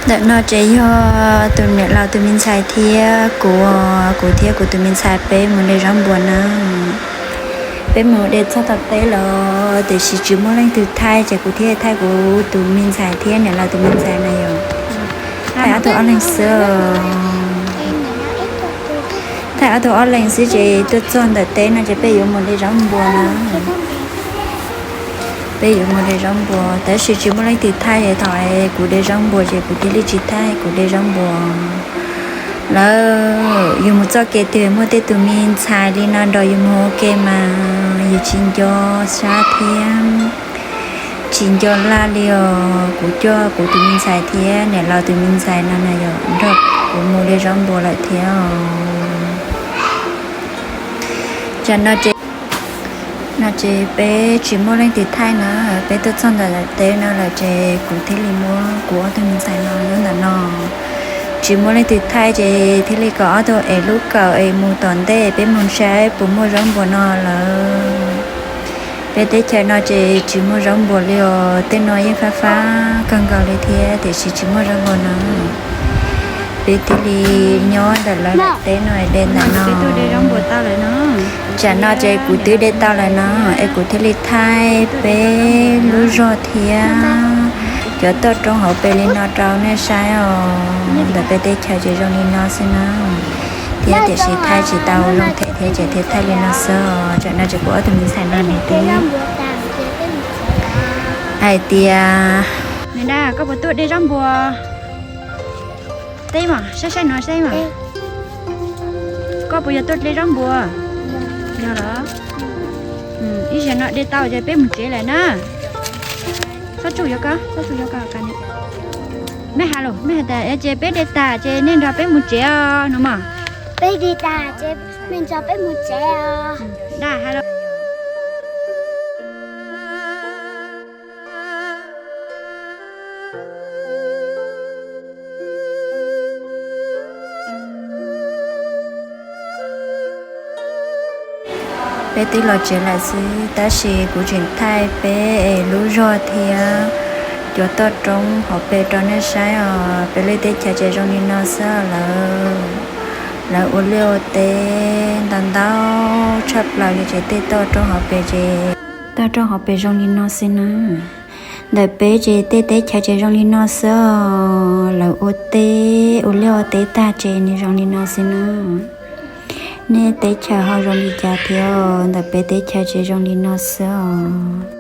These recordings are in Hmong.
Ntawm no ces yog tus niam laus tus me ntxhais thiab kuv, kuv thiab kuv tus me ntxhais peb mus de zaub npua na. Peb mus de txog tom teb los tiam sis tsis muaj leej twg thaij ces kuv thiaj thaij kuv tus me ntxhais thiab niam laus tus me ntxhais na yom. Thaij ob tug ob leeg xwb. Thaij ob tug ob leeg xwb ces tuaj txog ntawm teb no ces peb yuav mus de zaub npua na. Peb yuav mus de zaub npua tab sis tsis muaj leej twg thaij, thaum kuv de zaub npua ces kuv thiaj li tsis thaij kuv de zaub npua. Lawv yus mus txoj kev twg muaj tej tus me ntxhais li no nrog yus mus ua ke mas yus tsis nco sab thiab tsis nco laj li os. Kuv coj kuv tus me ntxhais thiab niam laus tus me ntxhais no na yom, nrog kuv mus de zaub npua lawm thiab. Tam no ces, no ces peb tsis muaj leej twg thaij na, peb tuaj txog ntawm teb no lawm ces kuv thiaj li muab kuv ob tug me ntxhais no nyob ntawm no. Tsis muaj leej twg thaij ces thiaj li kom ob tug ev lub kawm es mus tom ntej peb mus saib puas muaj zaub npua no lawm. Peb teb chaws no ces tsis muaj zaub npua li os, tej no yeej fab fab kawg nkaus li thiab tiam sis tsis muaj zaub npua no. Peb thiaj li nyob ntawm lawv daim teb no de ntawm no. Tam no ces kuv twb de tau lawm no, es kuv thiaj li thaij peb lub zog thiab cov toj roob hauv pes li no rau nej saib os. Ntawm peb teb chaws ces zoo li no xwb na, thiab tiam sis thaij tsis tau zoo thiab ces thiaj thaij li no xwb os. Tam no ces kuv ob tug me ntxhais no nws twb, hais tias, Niam Dab, koj puas tuaj de zaub npua? Teb mas saib saib no saib mas. Koj puas yog tuaj de zaub npua? Yog los? Ib zaug no de tau ces peb mus tsev lawm na. Txhob tsuj yuav koj, txhob tsuj yuav koj. Mej hais los, mej hais tias ces peb de tag ces nej nrog peb mus tsev os no mas. Peb de tag ces nej nrog peb mus tsev os. Dab hais los. Peb twb los tsev lawm xwb tab sis kuv tseem thaij peb es lub zog thiab cov toj roob hauv pes rau nej saib os. Peb lub teb chaws ces zoo li no xwb lawm. Lawv ua liaj ua teb ntau ntau tshaj plaws li ces tej toj roob hauv pes ces, toj roob hauv pes zoo li no xwb na. Ntawm peb ces tej teb chaws ces zoo li no xwb os. Lawv ua teb ua liaj ua teb tag ces nws zoo li no xwb na. Nej teb chaws ho zoo li cas thiab? Ntawm peb teb chaws ces zoo li no xwb os.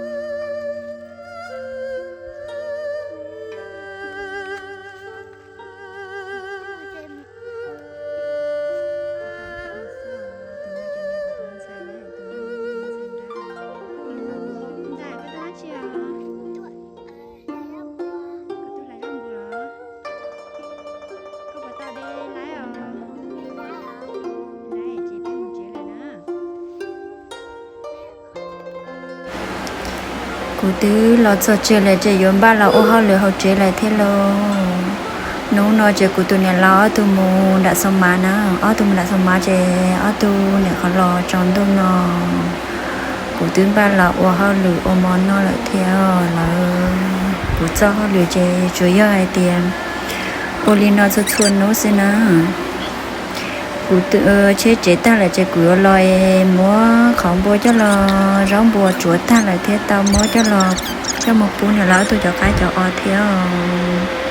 Kuv twb los txog tsev lawm ces yuav npaj los ua hauj lwm hauv tsev lawm thiab lauj. Hnub no ces kuv tus niam laus ob tug mus nram Xos Mas na, ob tug mus nram Xos Mas ces ob tug niam qhuav los tsaus ntuj no. Kuv twb npaj los ua hauj lwm ua mov noj lawm thiab lawm. Kuv txoj hauj lwm ces tsuas yog hais tias ua li no txhua txhua hnub xwb na. Kuv tsheb tsev tag lawm ces kuv yuav los es muab qhov npua coj los, zaub npua tsuav tag lawm thiab tau muab coj los coj mus pub niam laus ob tug cov qaib cov os thiab.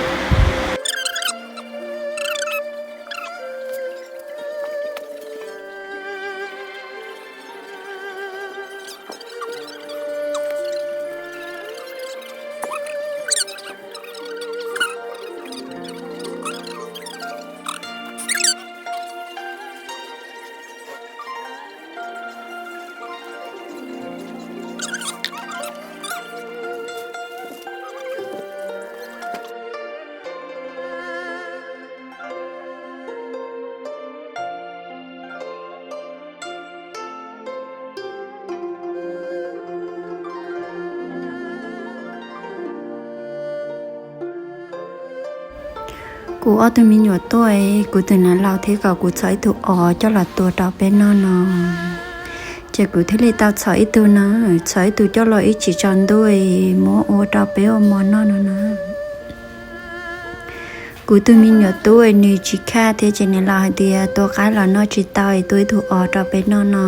Kuv ob tug me nyuam tuaj, kuv tus niam laus thiab kom kuv txhom ib tug os coj los tua rau peb noj no. Ces kuv thiaj li tau txhom ib tug no, txhom ib tug coj los ib chim tsaus ntuj muab ua rau peb ua mov noj no na. Kuv tus me nyuam tub nws tsis khaj thiab ces niam laus hais tias tua qaib los noj tsis tau es tua ib tug os rau peb noj no.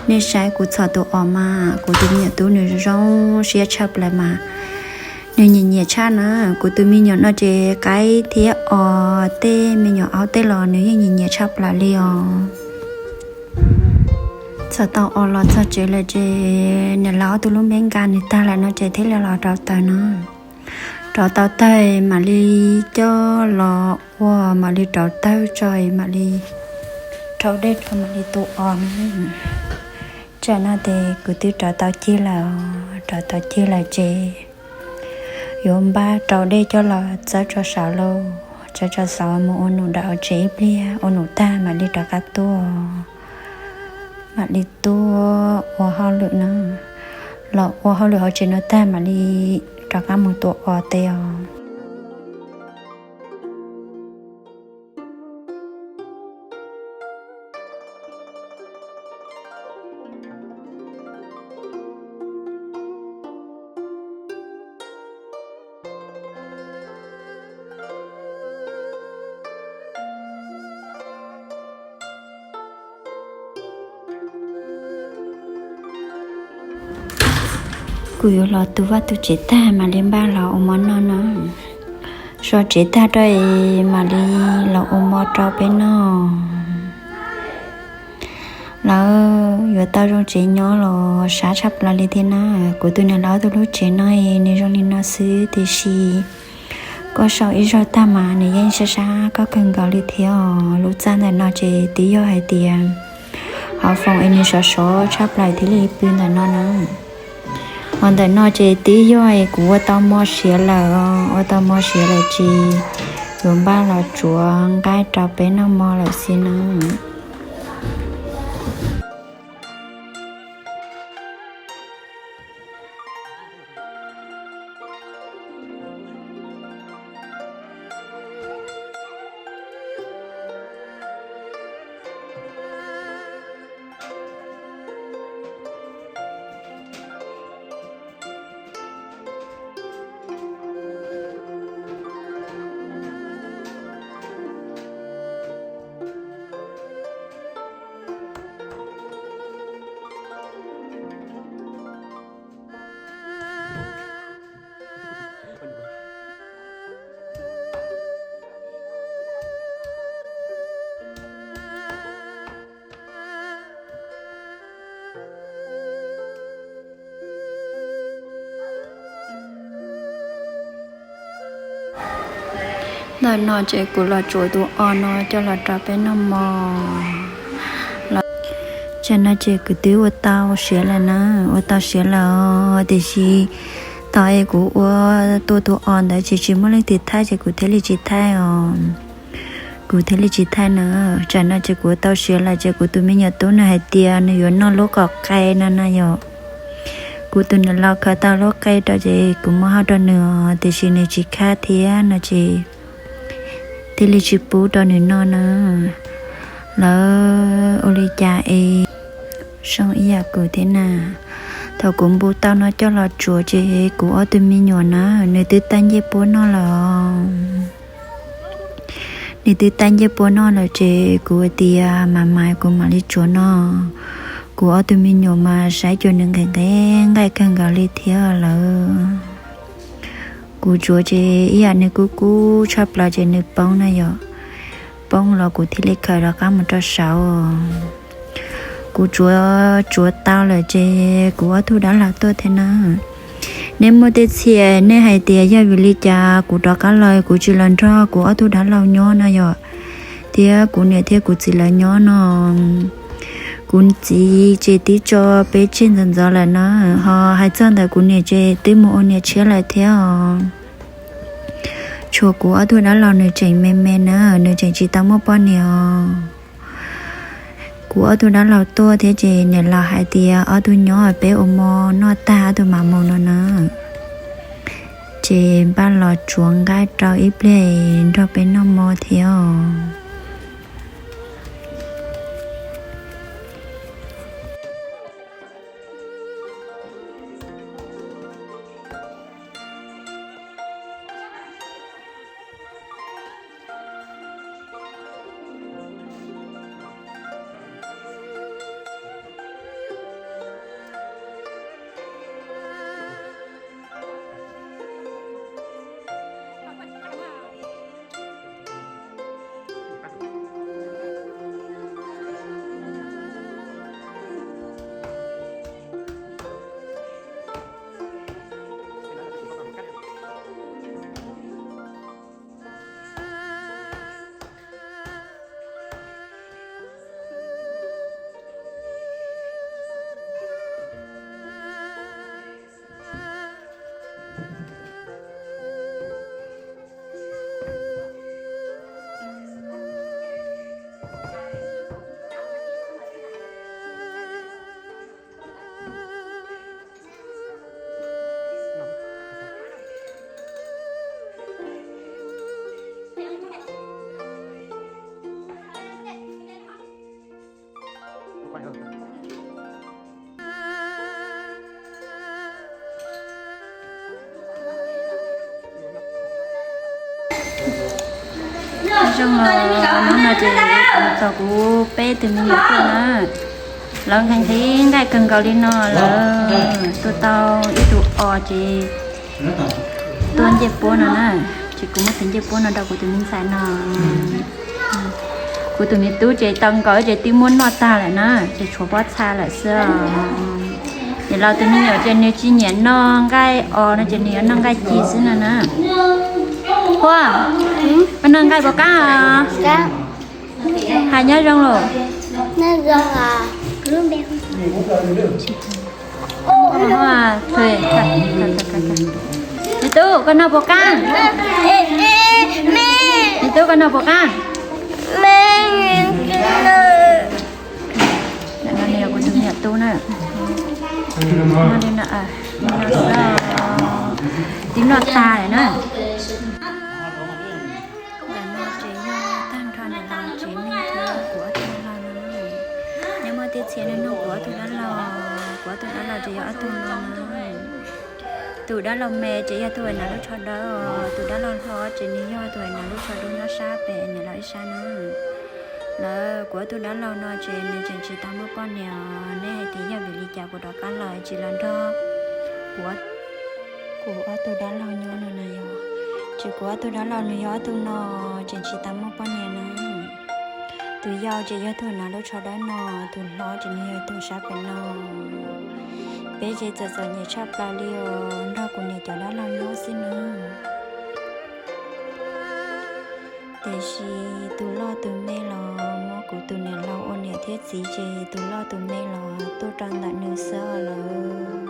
Nej saib kuv txhom tus os mas kuv tus me nyuam tub nws zoo siab tshaj plaws mas nws nyiam nyiam tshaj na. Kuv tus me nyuam no ces qaib thiab os tej me nyuam aub tej los nws yeej nyiam nyiam tshaj plaws li os. Txhom tau os los txog tsev lawm ces niam laus ob tug lub npe nka nws tag lawm no ces thiaj li los rauv taws no. Rauv tau tawg mam li coj los ua, mam li rauv tawg tso mam li rau dej rau mam li tua os no. Tsam no ces kuv twb rauv tau cig lawm, rauv tau cig lawm ces yuav npaj rau dej coj los txawb tso saud lauj, txawb tso saud mus ua num nram hauv tsev ib pliag, ua num tag mam li rov qab tuaj, mam li tuaj ua hauj lwm no, los ua hauj lwm hauv tsev no tag mam li rov qab mus tua os tej os. Kuv yuav los tu vaj tu tsev tag mam li npaj los ua mov noj no. So tsev tag rau es mam li los ua mov rau peb noj. Lawv yuav tau zoo tsev nyob los sab tshaj plaws li thiab na. Kuv tus niam laus ob tug lub tsev no nws zoo li no xwb tiam sis koj sau ib zaug tag mas nws yeej sab sab koj kawg nkaus li thiab os. Lub txaj ntawm no ces twb yog hais tias hauv foom es nws sov sov tshaj plaws thiaj li pw ntawm no na. Hos ntawm no ces twb yog es kuv ua tau mov siav lawm, ua tau mov siav lawm ces yuav npaj los tsuav nqaij rau peb noj mov lawm xwb na. Ntawm no ces kuv los tsuav tus os no coj los rau peb noj mov. Tsam no ces kuv twb ua tau siav lawm na, ua tau siav lawm os, tiam sis thaum es kuv ua tua tus os ntawd ces tsis muaj leej twg thaij ces kuv thiaj li tsis thaij os. Kuv thiaj li tsis thaij na. Tsam no ces kuv ua tau siav lawm ces kuv tus me nyuam tub nws hais tias nws yuav noj lub qos qe no na yom. Kuv tus niam laus khaws tau lub qe rau ces kuv muab hau rau nws os, tiam sis nws tsis khaj thiab no ces thiaj li tsis pub rau nws noj na. Lawv ua li cas es zoo ib yam kuv thiab na. Thaum kuv npu tau no coj los tsuav ces kuv ob tug me nyuam na, nws twb tab ncej puab noj lawm. Nws twb tab ncej puab noj lawm ces kuv tias mas mas kuv mam li tsuav no. Kuv ob tug me nyuam mas saib cuag nws nqhis nqhis nqaij kawg nkaus li thiab lawm. Kuv tsuav ces ib yam nws kub kub tshaj plaws ces nws poob na yom. Poob los kuv thiaj li khaws rov qab mus rau saud. Kuv tsuav tsuav tau lawm ces kuv ob tug dab laug tuaj thiab na. Nej muaj tej txhia nej hais tias yog vim li cas kuv rov qab los kuv tsis los nrog kuv ob tug dab laug nyob no yom, thiab kuv niam thiab kuv txiv lawv nyob no. Kuv txiv ces twb tso peb tseg ntxov ntxov lawm na, ho hais txog ntawm kuv niam ces twb mus ua niam tshiab lawm thiab os. Tshuav kuv ob tug dab laug nws tseem me me na, nws tseem tsis tau muaj poj niam os. Kuv ob tug dab laug tuaj thiab ces niam laus hais tias ob tug nyob peb ua mov noj tag ob tug mam mus no na. Ces npaj los tsuav nqaij rau ib pliag nrog peb noj mov thiab os. Zoo los hnub no ces tau kuv peb tug me nyuam tuaj na, lawv nqhis nqhis nqaij kawg nkaus li no, lawv tua tau ib tug os ces tua ncej puab no na, ces kuv muab tus ncej puab no rau kuv tus me ntxhais no. Kuv tus me tub ces tau nkaus ces twb muab noj tag lawm na, ces tshuav pob txha lawm xwb. Ces los tus me nyuam ces nws tsis nyiam noj nqaij os no ces nws yuav noj nqaij ci xwb no na. Huab, koj noj nqaij puas qab os? Hais nyob zoo lawm. Me tub, koj noj puas qab? Me tub, koj noj puas qab? Kuv tus me nyuam tub na, twb noj tag lawm na. Ntawm no ces yog tag nrho ntawm no ces nej thiab kuv ob tug dab laug no. Nyob muaj tej txhia nej nug kuv ob tug dab laug, kuv ob tug dab laug ces yog ob tug no na. Tus dab laug me ces yog tus uas hnav lub tsho dawb, tus dab laug hlob ces nws yog tus uas hnav lub tsho dub nyob sab pem niam laus ib sab na. Lawv kuv ob tug dab laug no ces nws tseem tsis tau muaj poj niam os, nej hais tias yog vim li cas kuv rov qab los tsis los nrog kuv, kuv ob tug dab laug nyob no na yog. Ces kuv ob tug dab laug nws yog ob tug no tseem tsis tau muaj poj niam na. Tus yau ces yog tus hnav lub tsho dawb no, tus hlob ces nws yog tus sab pem no. Peb ces txom txom nyem tshaj plaws li os, nrog kuv niam cov dab laug nyob xwb na. Tiam sis tus loj tus me los muab kuv tus niam laus ua niam thiab txiv, ces tus loj tus me los tuaj rau ntawm nws xwb lawm.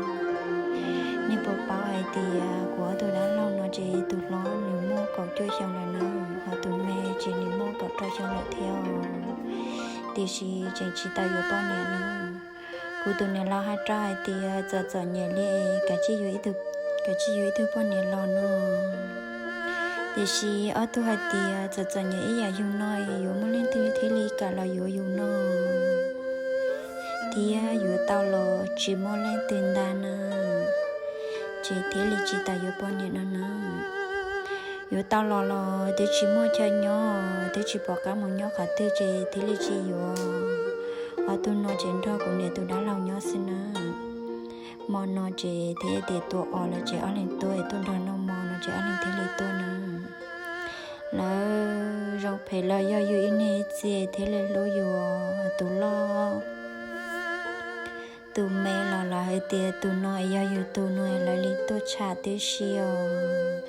Nej puas paub hais tias kuv ob tug dab laug no ces tus hlob nws muaj kaum cuaj xyoo lawm na, ho tus me ces nws muaj kaum rau xyoo lawm thiab. Tiam sis tseem tsis tau yuav poj niam na. Kuv tus niam laus hais rau hais tias txom txom nyem li, kav tsij yuav ib tug, kav tsij yuav ib tug poj niam los no. Tiam sis ob tug hais tias txom txom nyem ib yam yus no, yuav muaj leej twg thiaj li kam los yuav yus no, thiab yuav tau los tsis muaj leej twg nta na, ces thiaj li tsis tau yuav poj niam no na. Yuav tau los los twb tsis muaj chaw nyob, twb tsis pom qab mus nyob qhov twg ces thiaj li tsis yuav. Ob tug no ces nrog kuv niam tus dab laug nyob xwb na. Hmo no ces thiaj tias tua os lawm ces ob leeg tuaj, tuaj nrog noj hmo no ces ob leeg thiaj li tuaj na. Lawv zoo phem los yog yus ib niag ib txhia thiaj li hlub yus tus loj. Tus me los lawv hais tias tus no yog yus tus no lawv li tuaj tsham tib si os.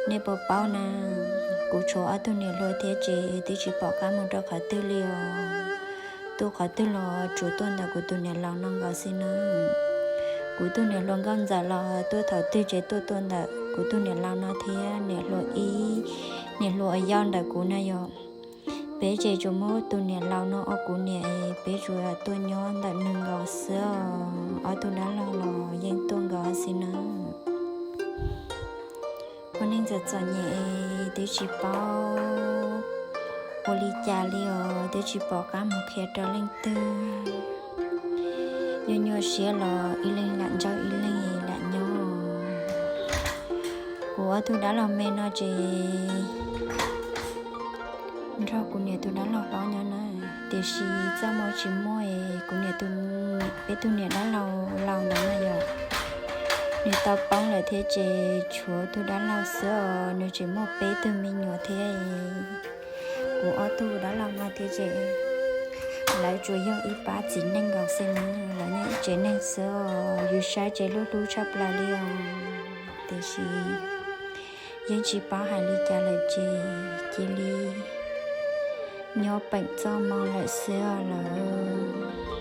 Nej puas paub na, kuv tshuav ob tug niam hluas thiab ces twb tsis pom qab mus rau qhov twg li os. Tuaj qhov twg los tsuas tuaj ntawm kuv tus niam laus no nkaus xwb na. Kuv tus niam hluas nkauj ntxawm los tuaj thaum twg ces tuaj tuaj ntawm kuv tus niam laus no thiab. Niam hluas ib, niam hluas uas yau ntawm kuv na yog, peb ces tsuas muab tus niam laus no ua kuv niam, peb tsuas tuaj nyob ntawm nws nkaus xwb os. Ob tug dab laug los yeej tuaj nkaus xwb na. Ua neej txom txom nyem twb tsis paub ua li cas li os, twb tsis pom qab mus qhia rau leej twg. Nyuaj nyuaj siab los ib leeg lam ntsaub ib leeg lam nyob. Kuv ob tug dab laug me no ces nrog kuv niam tus dab laug hlob nyob na, tiam sis txoj hmoo tsis muaj es kuv niam tus, peb tug niam dab laug laus ntawd na yog, nws tau poob lawm thiab ces tshuav tug dab laug xwb os, nws tseem muaj peb tug me nyuam thiab. Kuv ob tug dab laug no thiab ces lawv tsuas yog ib pab txiv neej nkaus xwb na, lawv nyob ib tsev neeg xwb os, yus saib ces hlub hlub tshaj plaws li os, tiam sis yeej tsis paub hais li cas lawm ces cia li nyob peem txoj hmoo lawm xwb os lawm.